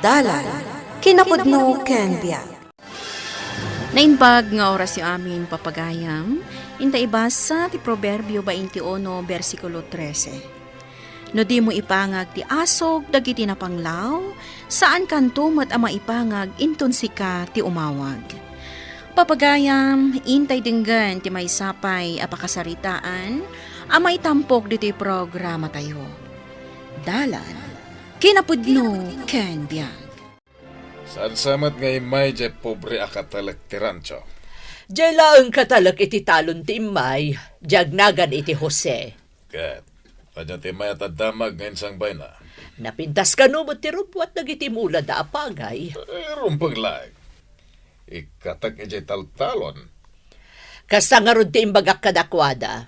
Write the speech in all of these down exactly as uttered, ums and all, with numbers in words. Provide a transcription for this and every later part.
Dalan, kinapudno ken biag. Naimbag nga orasyo amin, papagayam, inta ibasa ti Proverbio twenty-one, bersikulo trese. No dimo ipangag ti asog dagiti napanglaw, saankanto met a maipangag inton sika ti umawag. Papagayam, intay denggen ti maysa pay a pakasaritaan a maitampok ditoy programatayo. Dalan, kinapudno ken biag. Saan sa met nga immay diay pobre a katalek ti rancho? Diay laeng katalek iti talon ti immay, diay agnagan iti Jose. Ket, ania ti mayat a damag nga insangbayna? Napintas kano met ti rubbuat dagiti mulada a pagay. Eh, rumbeng laeng. Ikkatek idiay taltalon. Kasta ngarud ti imbagak kadakuada.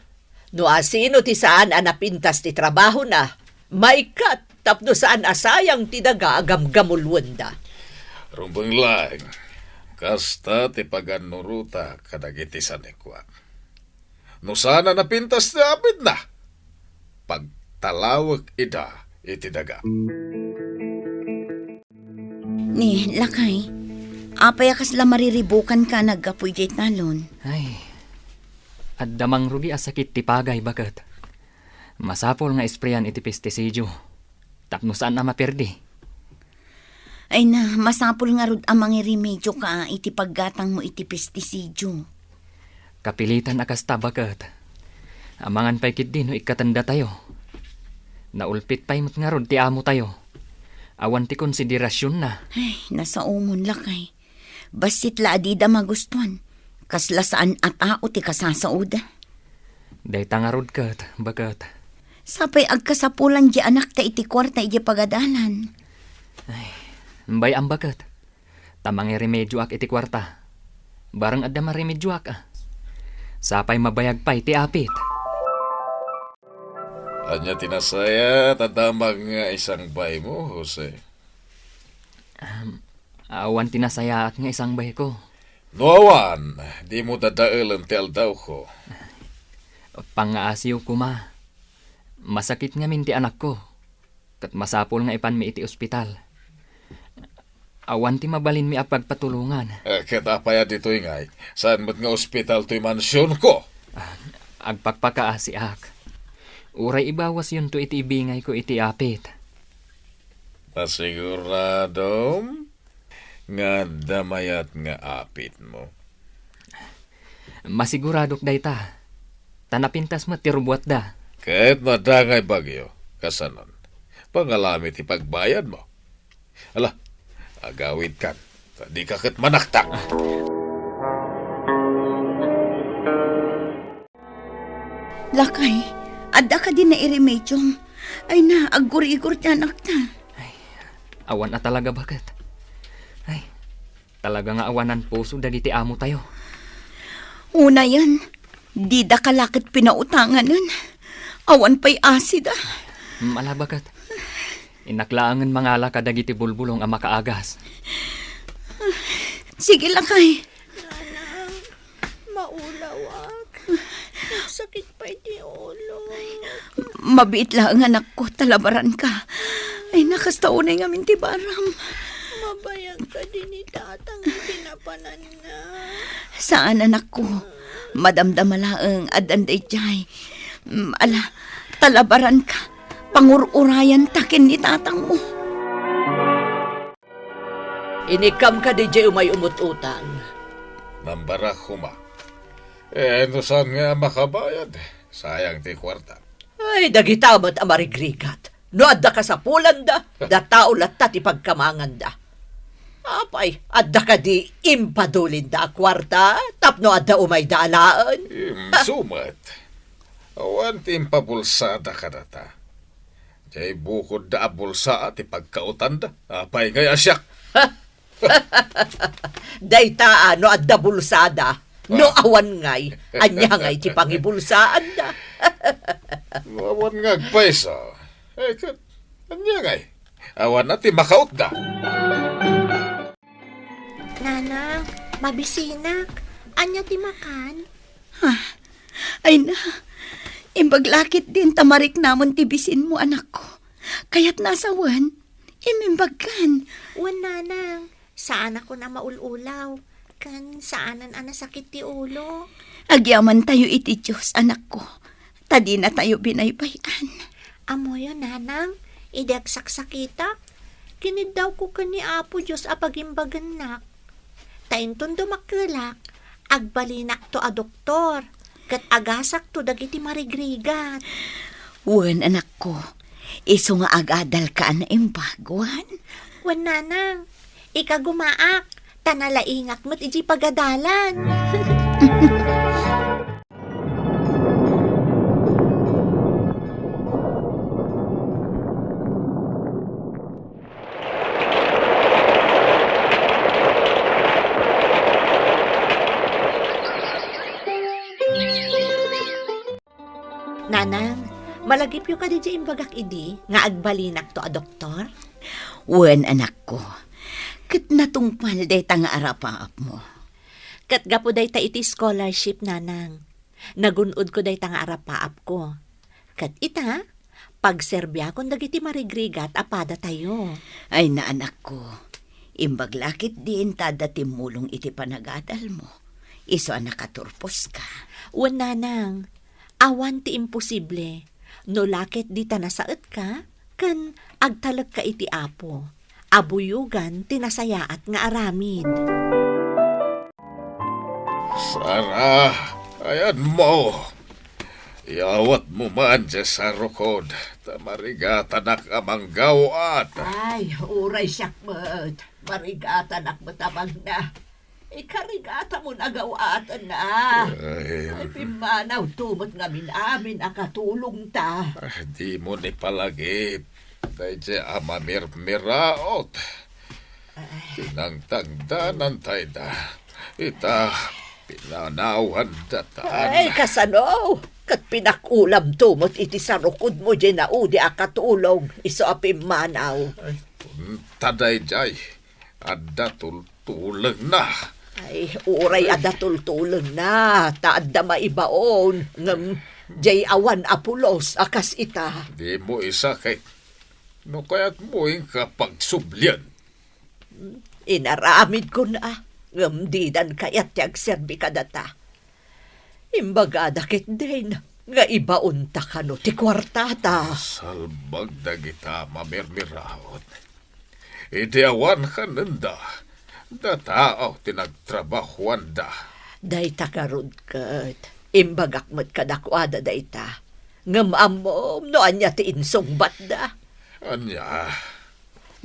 No asino ti saan a napintas ti trabahona, maikkat tapno saan a sayang ti daga a gamgamuloenda. Rumbeng laeng, kasta ti pagannurotak kadagiti sanikuak. No saan a napintas ti apitna, pagtalawek ida iti daga. Ni, lakay, apay a kasla mariribukanka a naggapu idiay talon? Ay, adda mangrugi a sakit ti pagay, baket. Masapul nga isprayan iti pestisidio tapno saan a maperdi. Ay na, masapul ngarud a mangirimedioka iti paggatangmo iti pestisidio. Kapilitan a kasta, baket. Amangan pay ketdi no ikkatendatayo. Naulpit pay met ngarud ti amotayo. Awan ti konsiderasionna. Ay, nasaomon, lakay. Bassit la a dida magustuan. Kasla saan a tao ti kasasaoda. Dayta ngarud ket, baket. Sapay agkasapulan diay anakta iti kuarta idiay pagadalan. Ay, bay-am, baket. Ta mangirimedioak iti kuarta. Bareng adda maremedioak, a. Sapay mabayag pay ti apit. Ania ti nasayaat a damag nga isangbaymo, Jose? Am, awan ti nasayaat nga isangbayko. No awan, dimo dadaelen ti aldawko. Pangngaasiw koma. Masakit ngamin ti anakko. Ket masapul nga ipanmi iti ospital. Awan ti mabalinmi a pagpatulongan. Eh, ket apay a ditoy ngay? Saan met nga ospital toy mansionko? Ah, agpakpakaasiak. Uray ibawasyonto iti ibingayko iti apit. Masiguradom nga adda mayat nga apitmo? Masiguradok dayta, ta napintas met ti rubuatda. Ket no adda ngay bagyo, kasanon? Pangalami ti pagbayadmo. Ala, agawidkan, ta dika ket manaktak. Lakay, adda kadi nairemediom? Ay na, aggurigor ti anakta. Ay, awan a talaga, baket. Ay, talaga nga awanan puso dagiti amotayo. Unayen, dida ka la ket pinautanganen. Awan pay asida. Ala, baket. Innak laengen mangala kadagiti bulbulong a makaagas. Sige, lakay. Nanang, maulawak. Nagsakit pay ti ulo. Mabiit laeng, anakko, ta labaranka. Ay, na, kasta unay ngamin ti baram. Mabayag kadi ni tatang iti napananna? Saan, anakko. Madamdama laeng, addan daydiay. Mm, ala, ta labaranka. Pangur-urayanta ken ni tatangmo. Inikkam kadi diay umay umut-utang? Nambarak koma. Eh, no saan nga makabayad? Sayang ti kuarta. Ay, dagita met a marigrigat. No adda kasapulanda, da tao latta ti pagkamanganda. Apay, adda kadi impadulinda a kuarta tapno adda umayda alaen? Isu met. Awan ti impabulsada kadata. Diay bukodda a bulsaa ti pagkautanda. Apay ngay a siak? Dayta a no adda bulsada, no awan ngay, ania ngay ti pangibulsaanda? No awan nga agpayso, eh, ket ania ngay? Awan a ti makautda. Nanang, mabisinak. Ania ti makan? Ah, ay na, imbag la ketdin ta mariknamon ti bisinmo, anakko. Kayatna a sawen? Immimbagkan. Wen, nanang, saanakon a maul-ulaw, ken saanen a nasakit ti ulo. Agyamantayo iti Dios, anakko, ta dinatayo binaybay-an. Ammoyo, nanang, idi agsaksakitak, kiniddawko ken ni Apo Dios a pagimbagennak. Ta inton dumakkelak, agbalinakto a doktor, ket agasakto dagiti marigrigat. Wen, anakko, isu nga agadalka a naimbag, wen? Wen, nanang, ikagumaak, ta nalaingak met iti pagadalan. Nanang, malagipyo kadi diay imbagak idi nga agbalinakto a doktor? Wen, anakko. Ket natungpal dayta nga arapaapmo. Ket gapu dayta iti scholarship, nanang, nagun-odko dayta nga arapaapko. Ket ita, pagserbiakon dagiti marigrigat a padatayo. Ay, anakko, imbag la ketdin ta adda timmulong iti panagadalmo. Isu a nakaturposka. Wen, nanang, awan ti imposible. No la ketdi ta nasaetka, ken agtalekka iti Apo, a buyogan ti nasayaat nga aramid. Sara, ayanmo. Iyawatmo man diay sarukod, ta marigatanak a manggaw-at. Ay, uray siak met. Marigatanak met a mangna. Ikarigatamon a gaw-atenna. Ay. Ay, pimmanawto met ngamin-amin a katulongta. Ah, dimo ni palagip. Daydiay a mamirmiraot. Ay. Tinangtangdanantayda. Ita, pinanawandatan. Ay, kasano? Ket pinakulamto met iti sarukodmo diay naudi a katulong, isu a pimmanaw. Ay, kunta daydiay. Adda tultulengna. Ay, uray adda tultulengna, ta adda maibaon, ngem diay awan a pulos a kas ita. Dimo isakit. No kayatmo, inka pagsublian. Inaramidkon a, ngem didan kayat ti agserbi kadata. Imbagada ketdin nga ibaonta kano ti kuartata. Salbag dagita mamirmiraot. Idi awan kanenda, dataw ti nagtrabahoanda. Dayta ngarud ket, imbagak met kadakuada dayta. Ngem ammom no ania ti insungbatda. Ania?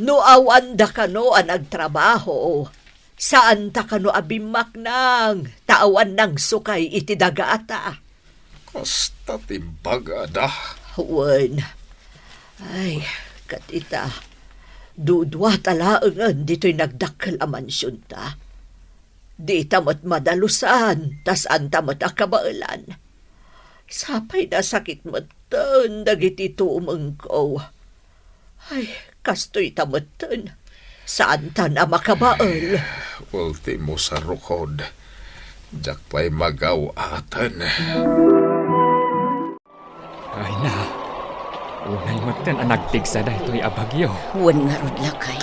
No awanda kano a nagtrabaho, saanta kano a bimmaknang, ta awan nangsukay iti dagata. Kasta ti imbagada. Wen. Ay, ket ita, dudua ta laengen ditoy nagdakkel a mansionta. Dita met madalusan, ta saanta met a kabaelan. Sapay nasakit metten dagiti tumengko. Ay, kastoyta metten. Saantan a makabael. Ultimo sarukod. Diak pay magaw-aten. Ay na, unay metten a nagpigsa daytoy a bagyo. Wen ngarud, lakay.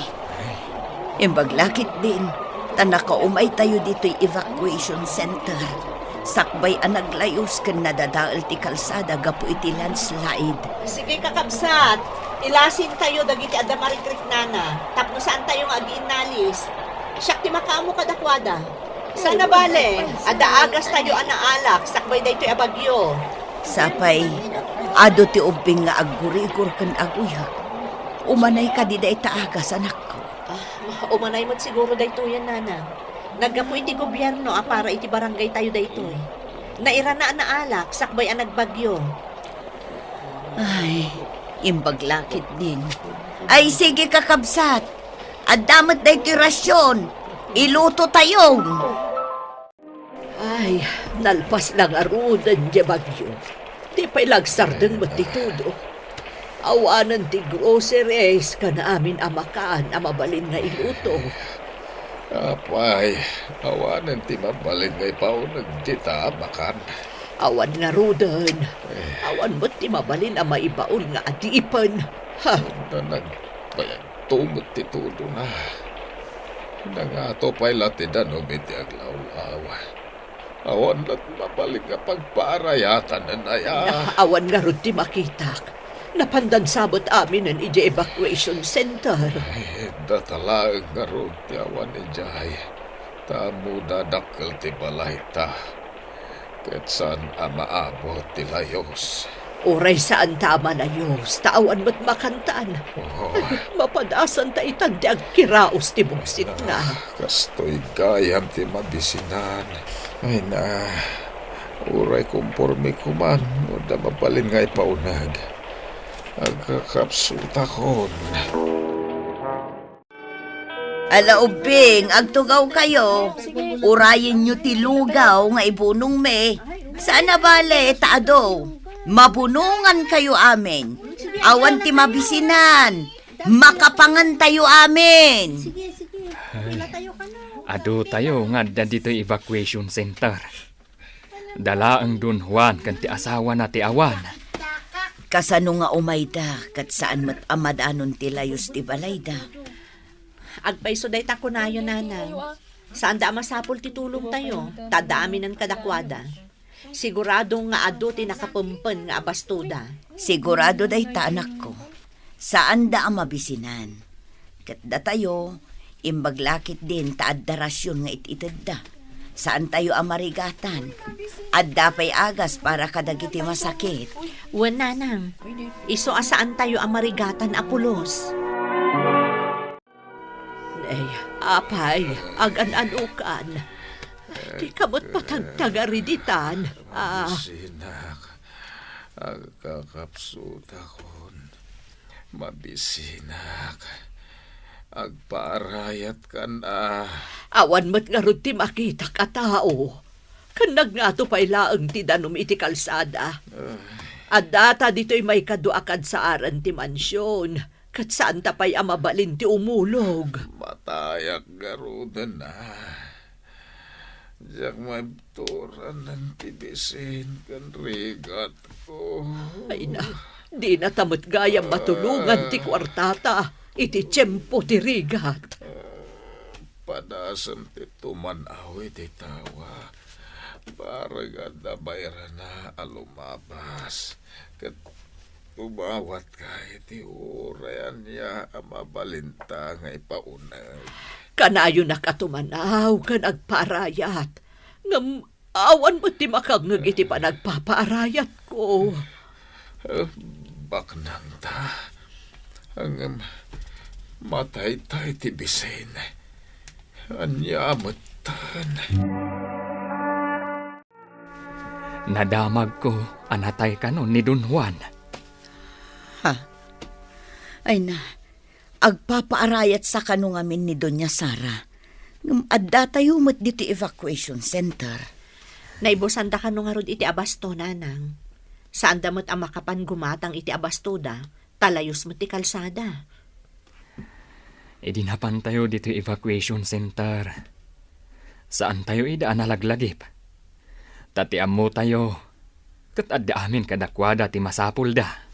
Imbag la ketdin, ta nakaumaytayo ditoy evacuation center. Sakbay a naglayus ken nadadael ti kalsada gapu iti landslide. Sige, kakabsat, ilasintayo dagiti adda marikriknana tapno saantayo nga agiinnalis. Siak ti makaammo kadakuada. Sana bale, adda agastayo a naalak sakbay daytoy a bagyo. Sapay, adu ti ubbing nga aggurigor ken aguyag. Umanay kadi dayta agas, anakko? Ah, umanay met siguro daytoyen, nanang. Naggapu iti gobierno a para iti barangaytayo daytoy. Nairana a naalak sakbay a nagbagyo. Ay, imbag la ketdin. Ay, sige, kakabsat. Adda met daytoy rasion. Ilutotayo. Ay, nalpas la ngaruden diay bagyo. Di pay la agsardeng met ti tudo. Awanen ti groceries ken amin a makan a mabalin nga iluto. Apay, awanen ti mabalin nga ibaoneg dita a makan. Awan ngaruden. Eh. Awan met ti mabalin a maibaon nga adipen. Ha? Na nagbayag Tumot ti tulona. Nangato pay la ti danum iti aglawlaw. Awan met mabalin nga pagpaarayatan, aya. Na, awan ngarud ti makitak. Napandan sabet aminen idiay evacuation center. Ay, data laeng ngarud ti awan idiay. Ta ammoda dakkel ti balayta. Ket saan a maabut ti layus. Uray saanta a malayus, ta awan met makantan. Oh. Mapadasanta itan ti agkiraus ti buksitna. Ah, kastoy gayam ti mabisinan. Ay na, uray komporme koman, no adda mabalin nga ipauneg. Agkakapsutakon. Ala ubbing, agtugawkayo. Urayenyo ti lugaw nga ibunongmi. Saan a bale, ta adu. Mabunongankayo amin. Awan ti mabisinan. Makapangantayo amin. Sige, sige. Ay, adu tayo nga adda ditoy evacuation center. Dalaeng Don Juan ken ti asawana ti awan. Kasano nga umayda ket saan met a madanon ti layus ti balayda? Agpayso dayta kunayo, Nanang. Saanda a masapul ti tulongtayo, ta adda aminen kadakuada. Sigurado nga adu ti nakapempen nga abastoda. Sigurado dayta, anakko. Saanda a mabisinan. Ket datayo, imbag la ketdin ta adda rasion nga it-itedda. Saantayo a marigatan. Adda pay agas para kadagiti masakit. Wen, Nanang, isu a saantayo a marigatan a pulos. Nay, apay, agan-anokan. Dika met patagtagariditan. Ah. Mabisinak. Agkakapsutakon. Mabisinak. Agpaarayatkan a. Awan met ngarud ti makitak a tao. Ken nagngato pay laeng ti danum iti kalsada. Ah. Addata ditoy maikadua a kadsaaren ti mansion. Ket saanta pay a mabalin ti umulog. Matayak garuden a. Diak maibturan ti bisin ken rigatko. Ay na, dinata met gayam matulongan ti kuartata iti tiempo ti rigat. Padasem ti tuman-aw iti tawa. Bareng adda bayrana a lumabas. Ket umawatka iti uray ania a mabalinta nga ipauneg. Kanayonak a tumanaw ken agpaarayat, ngem awan met ti makangngeg iti panagpapaarayatko. Eh, baknangta. Ngem mataytay ti bisin. Ania metten? Nadamagko a natay kano ni Don Juan. Ha? Ay na, agpapaarayatsa kano ngamin ni Doña Sara. Ngem addatayo met ditoy evacuation center. Naibusanda kano ngarud iti abasto, Nanang. Saanda met a makapan gumatang iti abastoda, ta layus met ti kalsada. Idi napantayo ditoy evacuation center, saantayo ida a nalaglagip. Ta ti ammotayo, ket adda amin kadakuada ti masapulda.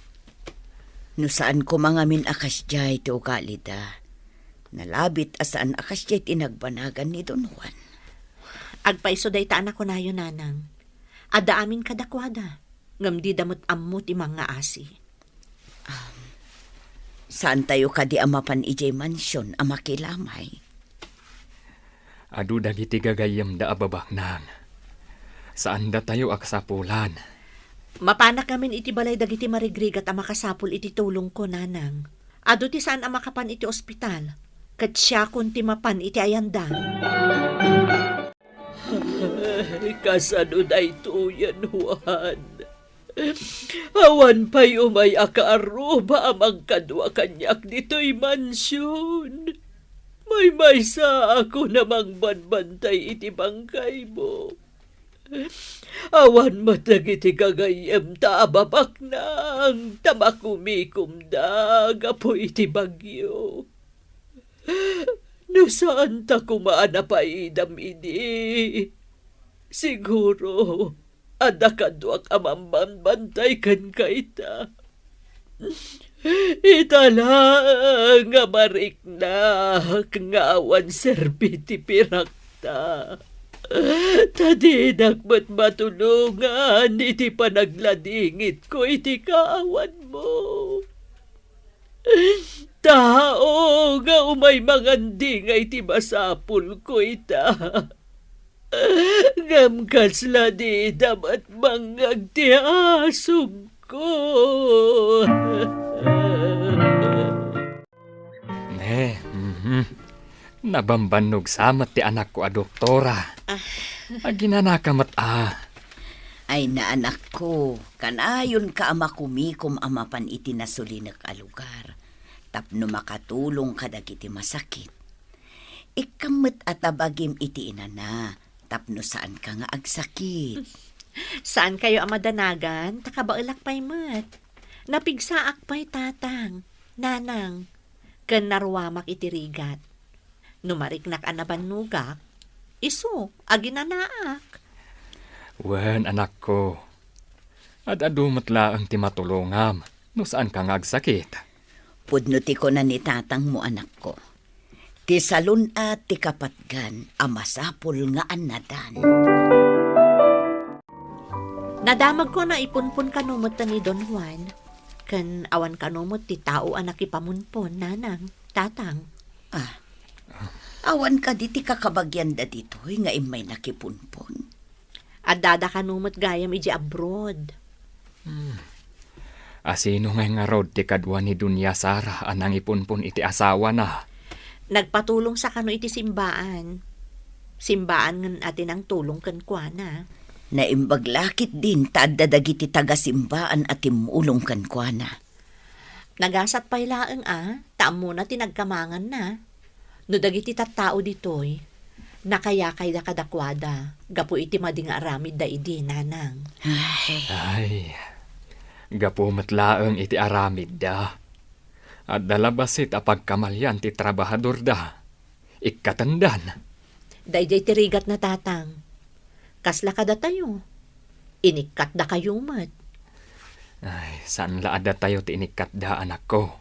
No saan koma ngamin a kasdiay ti ugalida, nalabit a saan a kasdiay ti nagbanagan ni Don Juan. Agpayso dayta a nakunayo, Nanang. Adda amin kadakuada, ngem dida met ammo ti mangngaasi. Am, saantayo kadi a mapan idiay mansion a makilamay? Adu dagiti gagayyemda a babaknang. Saandatayo a kasapulan. Mapanak ngamin iti balay dagiti marigrigat a makasapul iti tulongko, Nanang. Adu ti saan a makapan iti ospital, ket siakon ti mapan iti ayanda. Ay, kasano daytoyen, Juan? Awan pay umay a kaarruba a mangkadua kaniak ditoy mansion. Maymaysaakon a mangbantay iti bangkaymo. Awan met dagiti gagayyemta a babaknang ta makumikomda gapu iti bagyo. No saanta koma a napaidam idi, siguro, adda kaduak a mammanbantay kenka ita. Ita laeng nga mariknak nga awan serbi ti pirakta. Ta dinak met matulongan iti panagladingitko iti kaawanmo. Tao nga umay mangandingay ti masapulko ita. Ngem kasla dida met bangag ti asugko. Ne, mhm. Nabambannog sa met ti anakko a doktora. Ah. Aginanaka met a. Ay na, anakko, kanayonka a makumikom a mapan iti nasulinek a lugar tapno makatulong kadagiti masakit. Ikkam met a tabagim iti inana tapno saanka nga agsakit. Saankayo a madanagan, ta kabaelak pay met. Napigsaak pay, tatang, nanang, ken naruamak iti rigat. No mariknak a nabannogak, isu, aginanaak. Wen, anakko, ad-adu met laeng ti matulongam no saanka nga agsakit. Pudno ti kuna ni tatangmo, anakko. Ti salun-at ti kapatgan a masapul nga annadan. Nadamagko a naipunpon kano met ni Don Juan, ken awan kano met ti tao a nakipamunpon, nanang, tatang. Ah, awan kadi ti kakabagianda ditoy nga immay nakipunpon? Addada kano met gayam idiay abroad. Hmm. Asino ngay ngarud ti kadua ni Doña Sara a nangipunpon iti asawana? Nagpatulong sa kano iti simbaan. Simbaan ngen a ti nangtulong kenkuana. Naimbag la ketdin ta adda dagiti tagasimbaan a timmulong kenkuana. Nagasat pay laeng a, ta ammona ti nagkamanganna. No dagiti tattao ditoy, nakayakayda kadakuada gapu iti madi nga aramidda idi, nanang. Ay. Ay, gapu met laeng iti aramidda. Adda la bassit a pagkamalian ti trabahadorda. Ikkatendan. Daydiay ti rigatna, tatang. Kasla kadatayo. Inikkatdakayo met. Ay, saan la a datayo ti inikkatda, anakko.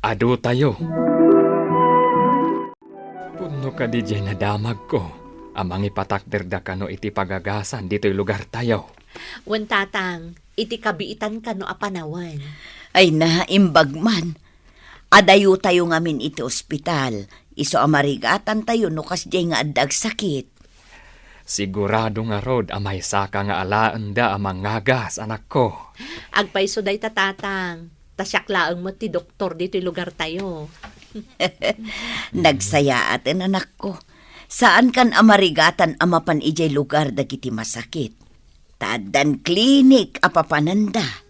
Adutayo. Pudno kadi diay nadamagko a mangipatakderda kano iti pagagasan ditoy lugartayo? Wen, tatang, iti kabiitan kano a panawen. Ay, naimbag man. Adayotayo ngamin iti ospital, isu a marigatantayo no kasdiay nga adda agsakit. Sigurado ngarud a maysaka nga alaenda a mangagas, anakko. Agpayso dayta, tatang, ta siak laeng met ti doktor ditoy lugartayo. Nagsayaaten, anakko. Saankan a marigatan a mapan idiay lugar dagiti masakit. Ta addan klinik a papananda.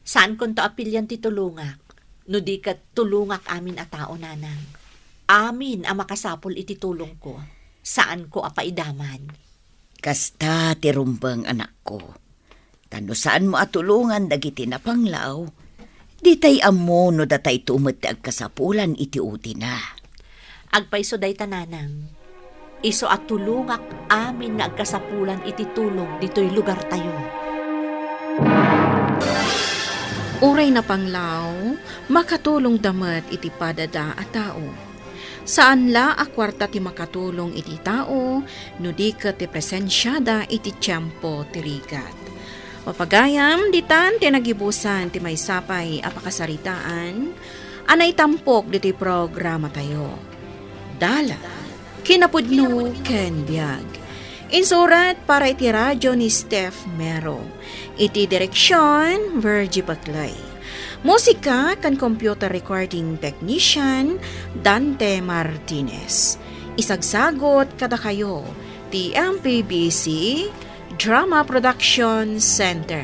Saankonto a pilian ti tulongak, no di ket tulongak amin a tao, nanang. Amin a makasapul iti tulongko, saanko a paidaman. Kasta ti rumbeng, anakko. Ta no saanmo a tulongan dagiti napanglaw, ditay ammo no datayto met ti agkasapulan iti udina. Agpayso dayta, nanang. Isu a tulongak amin nga agkasapulan iti tulong ditoy lugartayo. Uray napanglaw, makatulongda met iti padada a tao. Saan la a kuarta ti makatulong iti tao no di ket ti presensiada iti tiempo ti rigat. Mapagayam, ditan ti nagibusan ti maysa pay a pakasaritaan a naitampok ditoy programatayo. Dalan, kinapudno ken biag. Insurat para iti radio ni Steph Mero. Iti direksion, Virgie Baclay. Musika ken computer recording technician, Dante Martinez. Isagsagot kadakayo ti M P B C Drama Production Center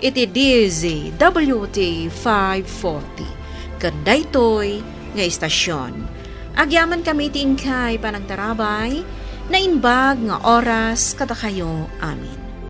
iti D Z W T five forty. Ken daytoy nga istasyon, agyamankami iti inkay panangtarabay, naimbag nga oras kadakayo amin.